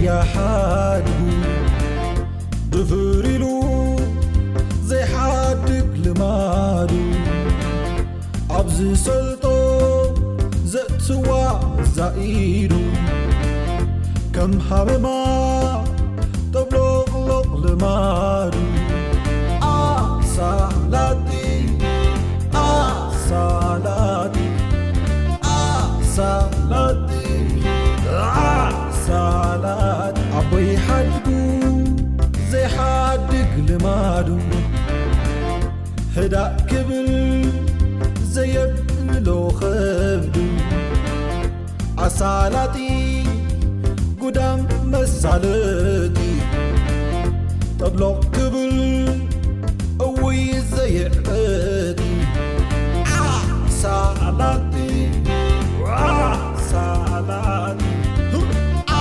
ያሓድጉ ድፍር ኢሉ ዘይሓድግ ልማዱ ኣብ ዝሰልጦ ዘእትዋ ዛኢዱ ከም ሃመማ ጠብሎቕሎቕ ልማዱ ኣሳላጢ ኣሳላጢ ኣሳላጢ ኣሳላጢ ኣቦይ ሓድጉ ዘይሓድግ ልማዱ ህዳእ ክብል ዘየብሎ ኸብዱ ኣሳላጢ ጉዳም መሳለጢ ጠብሎቕ ክብል እውይ ዘየዕበጢ ኣሳላጢ ኣሳላጢ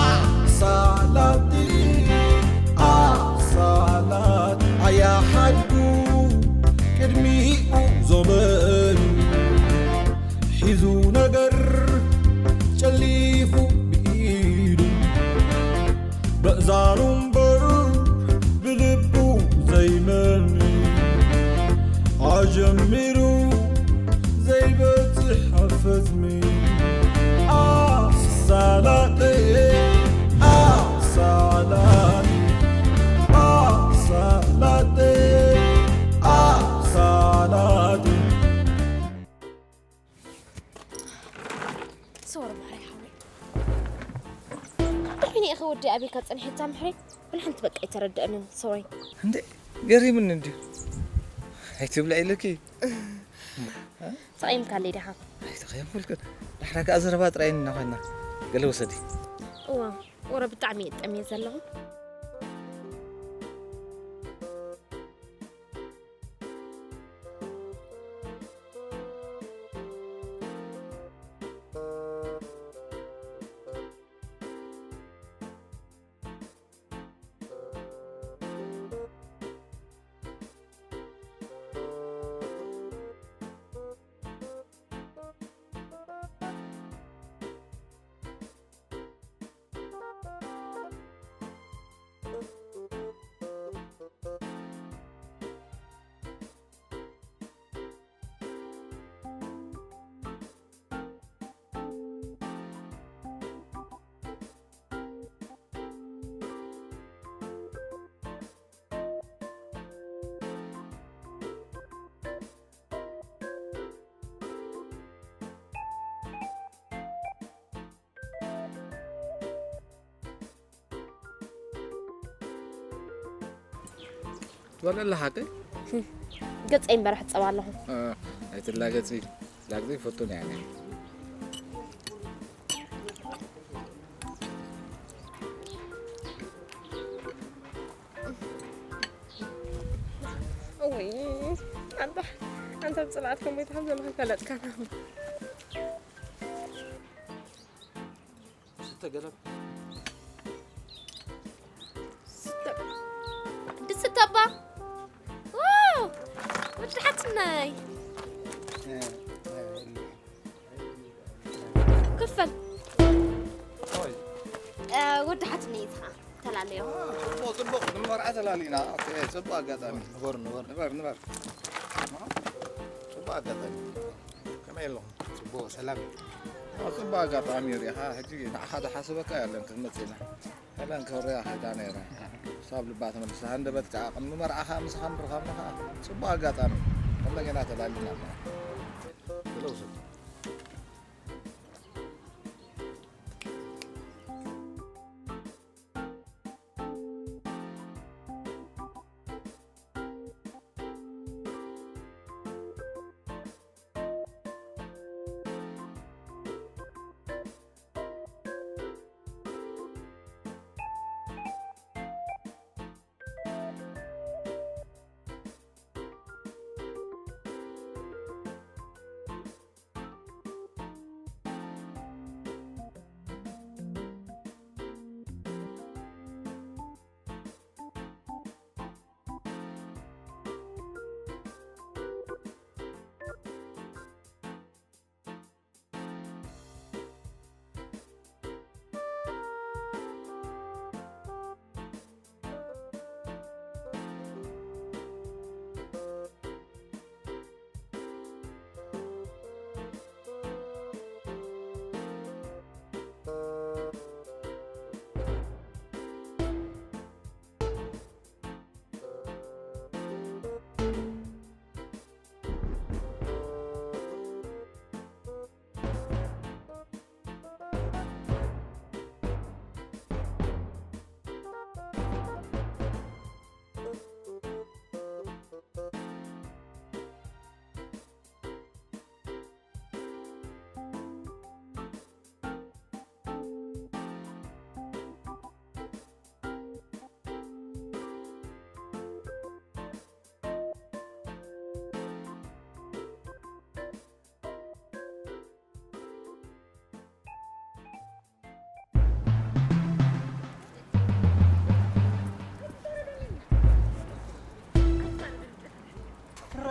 ኣሳላጢ ኣሳላጢ ኣያሓድጉ ቅድሚኡ ዞመን ሒዙ ነገር ጨሊፉ ብኢዱ በእዛኑ እምበር ብልቡ ዘይመኒ ኣጀሚሩ ዘይበጽሕ ኣፈጽሚ ኣሳላጠ ኣሳላጠ ኣሳላጠ ኣሳላጠ ሶሪ ማሪ ሓወይ ኣሕኒ ኢኸ ወዲ ኣቤልካ ጸኒሐታ ምሕሪ ብልሓንቲ በቃ ኣይተረድአንን ሶሪ እንዴ ገሪምኒ እንድዩ ኣይትብላ ኢለኪ ተቐይምካለይ ድሓ ኣይተኸየምኩልክን ዳሕራ ከኣ ዘረባ ጥራይ ኢና ኮይና ገለ ወሰዲ እዋ ወረ ብጣዕሚ እየ ጠምየ ዘለኹ ትበልዕ ኣለኻ ቀይ ገፀይ እምበር ሕፀብ ኣለኹ ኣይትላገፂ ላግፂ ፈቱን እያ ወይ ኣንታ ኣንታ ብፅልኣት ከመይ ትሓም ዘለኻ ፈለጥካና ስተ ገለብ ድስተባ ዋው ወዲ ሓትነይ ክፈል ወዲ ሓትነይ ኢትኻ ተላለዮ ጽቡቕ ጽቡቕ ንመርዓ ተላሊና ጽቡቕ ኣጋጣሚ ንበር ንበር ንበር ንበር ጽቡቕ ኣጋጣሚ ከመይ ኣለኹም ጽቡቕ ሰላም ጽቡቕ ኣጋጣሚ ሪኢኻ ሕጂ ንዓኻ ዝሓስበካ የለን ክትመጽእ ኢና ሄለን ክርያ ከይዳ ነይረ ክሳብ ልባ ተመልሳ ሃንደበት ከዓ ቅድሚ መርዓ ከዓ ምሳኻ ምርኻብና ከዓ ፅቡቅ ኣጋጣሚ እዩ እንደገና ተላሊና ኣለና ብለው ስል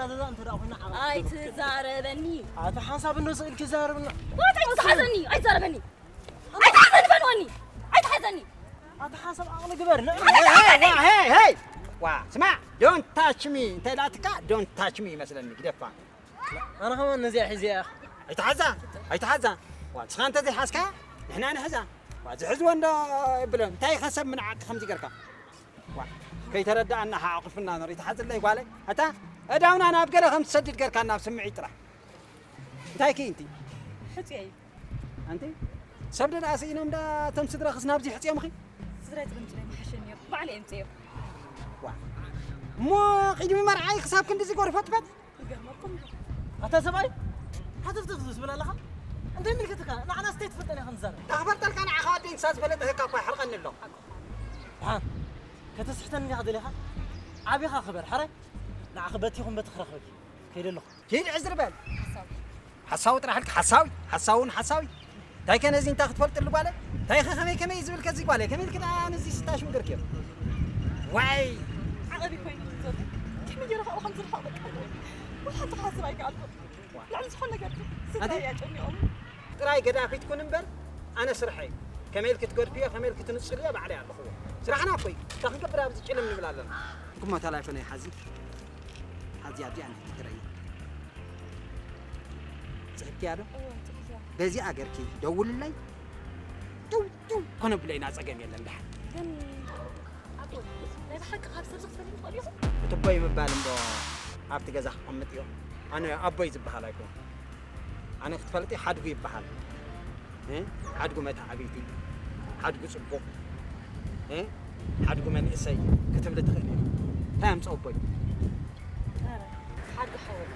ናዘዛ እንተ ደኣ ኮይና ዓቕሊ ኣይትዛረበኒ። ኣታ ሓንሳብ እንዶ ስእልኪ ዛረብና። ዋት ኣይትሓዘኒ፣ ኣይትዛረበኒ። ኣይትሓዘኒ፣ ፈንወኒ። ኣይትሓዘኒ። ኣታ ሓንሳብ ዓቕሊ ግበር። ን-፣ ሄይ፣ ሄይ፣ ዋ፣ ሄይ፣ ሄይ። ዋ፣ ስማዕ፣ don't touch me። እንታይ ላትካ? Don't touch me ይመስለኒ፣ ግደፋ። ኣነ ከማን ነዚኣ ሒዘ እያ። ኣይትሓዛ፣ ኣይትሓዛ። ዋ፣ ንስኻ እንተ ዘይሓዝካ፣ ንሕና ንሕዛ። ዋ፣ ዝሕዝዎ እንዶ የብለን። እንታይ ኢኻ ሰብ ምንዓቕ ከምዚ ገርካ? ዋ፣ ከይተረዳኣና ሓቑፍና ንርኢ። ትሓዝለይ ጓለይ። ኣታ እዳውና ናብ ገለ ከም ትሰድድ ገርካ ናብ ስምዒት ጥራሕ። እንታይ ክይ እንቲ? ሕጹየ እዩ። ኣንቲ? ሰብ ደኣ ስኢኖም ዳ እቶም ስድራኽስ ናብዚ ሕጽዮምኺ? ስድራይ ትግምጥለይ መሓሸኒ እዮም። ባዕለይ እምጽእዮም። ዋ። እሞ ቅድሚ መርዓይ ክሳብ ክንድዚ ጎርፈጥፈጥ? ይገርመኩም። ኣታ ሰብኣይ፣ ሃተፍተፍ ዝብል ኣለኻ? እንታይ ምልክትካ? ንዓና ስተይ ትፈልጠን ኢኻ ንዛረብ። ታኽፈልጠልካ ንዓኻ ወደይ ንሳ ዝፈለጠ ህካ እኳ ይሕርቐኒ ኣሎ። ደሓን፣ ከተስሕተኒ ኢኻ ደሊኻ? ዓቢኻ ክበር፣ ሕራይ? ንዓኺ በቲ ይኹን በቲ ክረኽበኪ። ከይደ ኣለኹ። ኪድ ዕዝር በል። ሓሳዊ። ሓሳዊ ጥራሕ ኢልካ፣ ሓሳዊ፣ ሓሳውን ሓሳዊ። እንታይ ከ ነዚ እንታይ ክትፈልጥሉ ጓለ? እንታይ ከ ከመይ ከመይ እዩ ዝብል ከዚ ጓለ? ከመይ ኢልክ ደኣ ነዚ ስታሽ ምገርክዮ? ዋይ! ዓቐቢ ኮይኑ ዘሎ። ከመይ ገይረ ካብኡ ከም ዝርሕቕ በቃ። ወላ ሓንቲ ክሓስብ ኣይከኣልኩን። ልዕሊ ዝኾነ ነገር ኣቲ? ስድራይ ኣጨኒቖም። ጥራይ ገዳፊት ኩን እምበር፣ ኣነ ስርሐይ። ከመይ ኢልክ ትገድፍዮ፣ ከመይ ኢልክ ትንጽልዮ ባዕለይ ኣለኽዎ። ስራሕና እኮ እዩ። እንታይ ክንገብር ኣብዚ ጭልም ንብል ኣለና? እኩሞ ተላይፎነይ ሓዚ። ሓዚ ኣብዚኣ ነቲ ትረኢ። ጽሕፍኪያ ዶ? እወ፣ ጽሒፍያ። በዚኣ ገርኪ ደውልለይ። ጭው፣ ጭው፣ ኮነ ብለይና ጸገም የለን፣ ደሓን። ግን፣ ኣቦ፣ ናይ ብሓቂ ካብ ሰብ ክትፈልዩ ትኽእሉ ኢኹም? እቲ ኣቦይ ምባል እምቦ ኣብቲ ገዛ ክቐምጥ እዮ። ኣነ ኣቦይ ዝበሃል ኣይኮን። ኣነ ክትፈልጢ ሓድጉ ይበሃል። እ? ሓድጉ መተዓብይቲ፣ ሓድጉ ጽቡቕ፣ እ? ሓድጉ መንእሰይ ክትብሊ ትኽእሊ ኢኺ። እንታይ ኣምጽኦ ኣቦይ? ኧረ፣ ሓድጉ ሓወይ።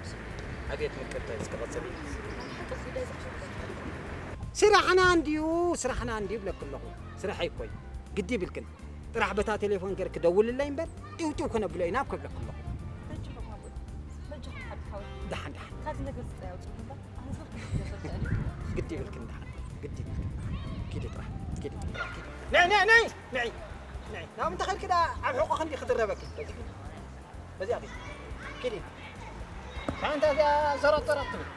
ኣቤት ምቅርታይ እስከ ቀጽሊ። ናይ ሓቂ ክብደት ዝሕሸ ስራሕና እንድዩ፣ ስራሕና እንድዩ ብለኪ ኣለኹ። ስራሐይ እኮ እዩ። ግዲ ይብልክን። ጥራሕ በታ ቴሌፎን ገይርኪ ደውልለይ እምበር፣ ጢው ጢው ከነብሎ ኢና እኮ ይብለኪ ኣለኹ። በጃኹም ኣቦይ፣ በጃኹም ሓድጉ ሓወይ። ደሓን፣ ደሓን። ካብዚ ነገር ዝጸ ያውጽኡ እምበር፣ ኣነ ዝኽእል ክገብር ይኽእል እየ። ግዲ ይብልክን ደሓን፣ ግዲ ይብልክን። ኪዲ ጥራሕ፣ ኪዲ ጥራሕ፣ ኪዲ። ነይ፣ ነይ፣ ነይ፣ ነይ፣ ነይ። ናብ እንተ ኸድኪ ደኣ ኣብ ሕቖ ክንዲ ክድረበኪ። በዚ ኪዲ። በዚኣ ኪዲ። ኪዲ። ሓንቲ እዚኣ ዘረጥ ዘረጥ ትብል።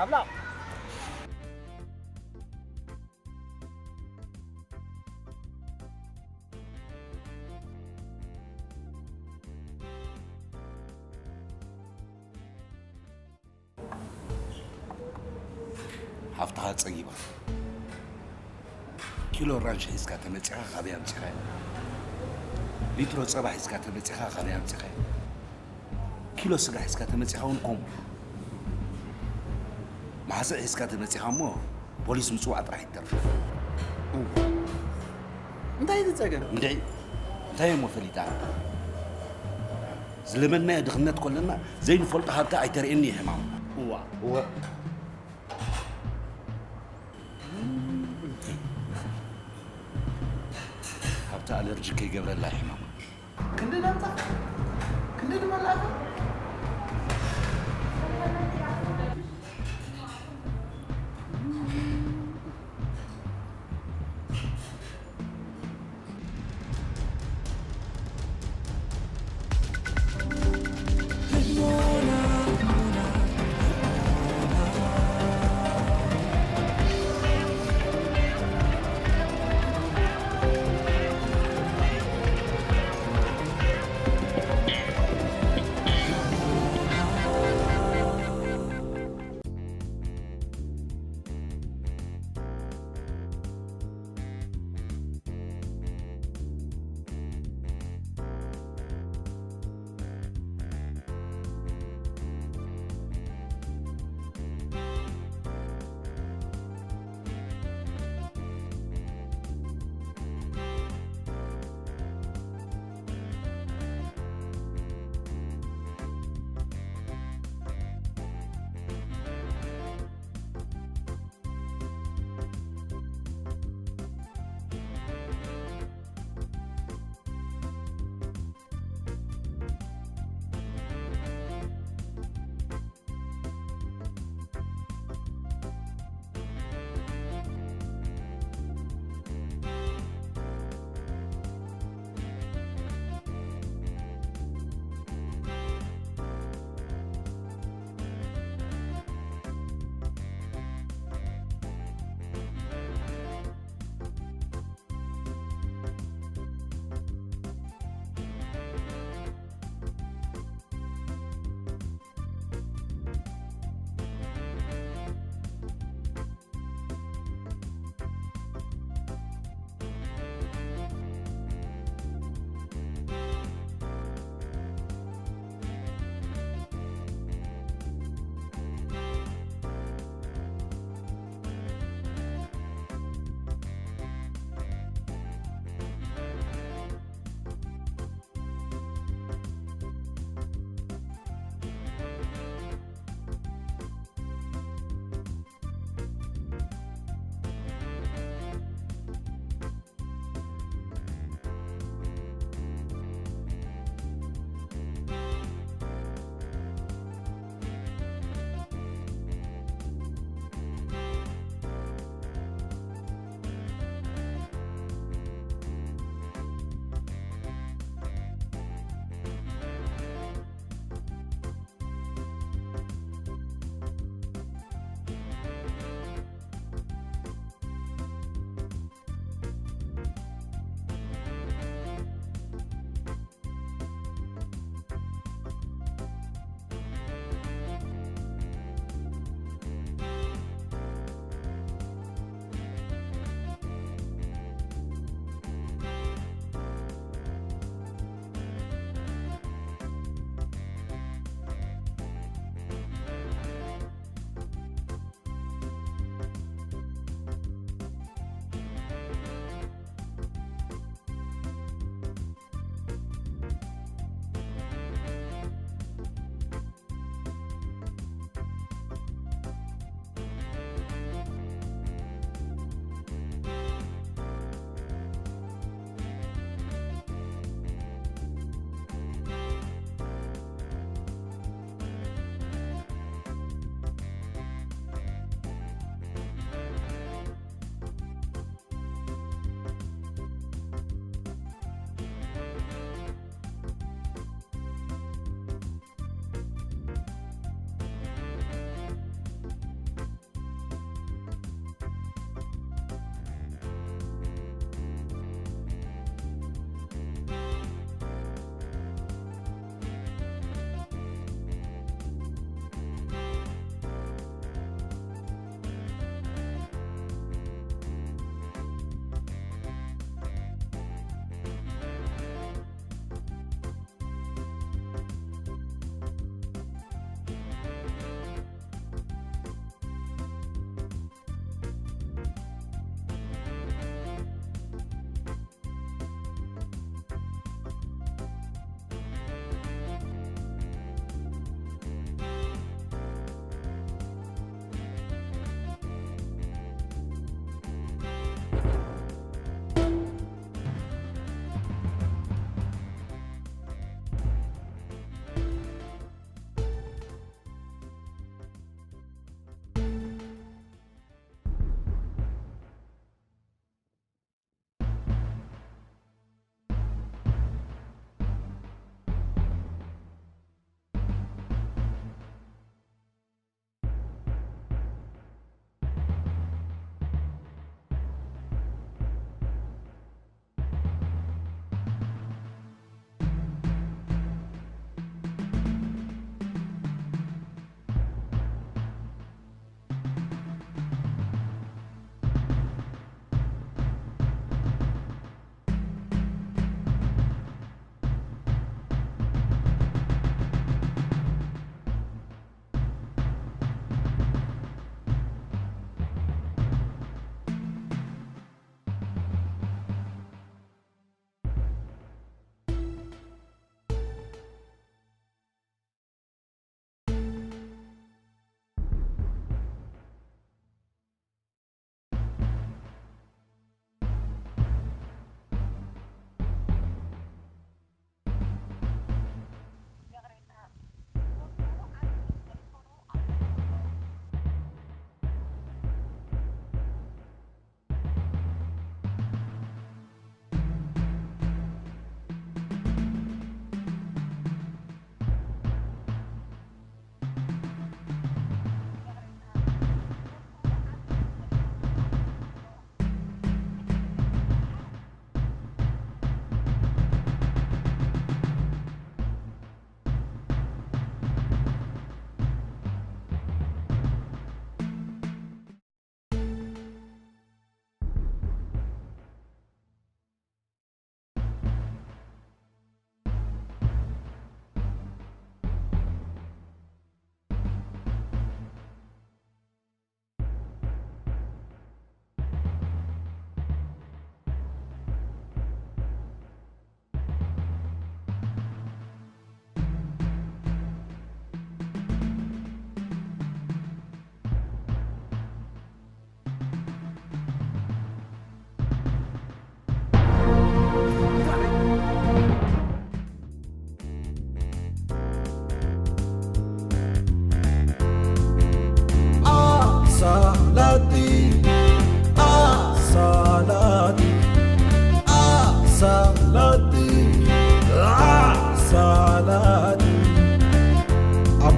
ኣብላ። ሃፍትኻ ጸጊባ። ኪሎ ራንሽ ሒዝካ ተመጺኻ ካበይ ኣምጺኻዮ? ሊትሮ ጸባ ሒዝካ ተመጺኻ ካበይ ኣምጺኻዮ? ኪሎ ስጋ ሒዝካ ተመጺኻ እውን ከምኡ። ማሕስእ ሒዝካ ተመጺኻ እሞ ፖሊስ ምጽዋዕ ጥራሕ ይተርፍ። እው። እንታይ እዩ ጸገም? እንድዒ፣ እንታይ እሞ ፈሊጣ? ዝለመድናዮ ድኽነት ከለና ዘይንፈልጦ ሃብቲ ኣይተርእየኒ እዩ ሕማም። እዋ። እወ። ሃብቲ ኣለርጂ ከይገብረላ እዩ ሕማም። ክንዲ ነብታ፣ ክንዲ ድመላእካ።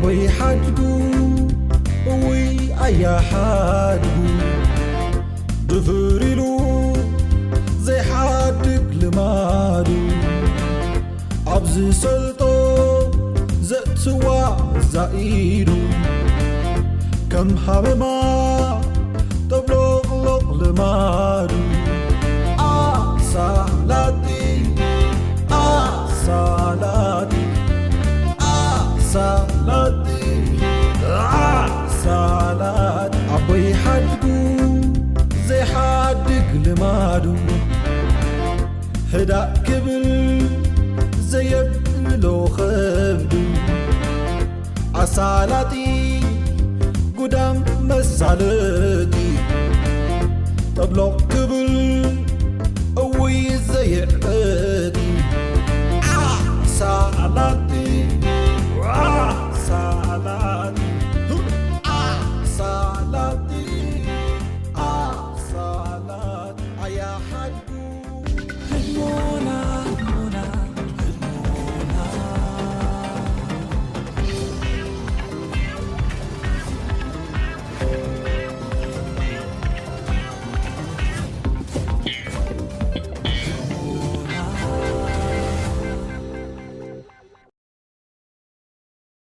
ወይ ሓድጉ፣ ወይ ኣያ ሓድጉ፣ ድፍር ኢሉ ዘይሓድግ ልማዱ፣ ኣብ ዝሰልጦ ዘእትዋ ዛኢዱ፣ ከም ሃመማ ጠብሎቕሎቕ ልማዱ። ኣሳላጢ፣ ኣሳላጢ፣ ኣሳላጢ፣ ኣሳላጢ። ኣቦይ ሓድጉ ዘይሓድግ ልማዱ፣ ህዳእ ክብል ዘየብሎ ኸብዱ፣ ኣሳላጢ ጉዳም መሳለጢ፣ ጠብሎቕ ክብል እውይ ዘየዕበጢ፣ ኣሳላጢ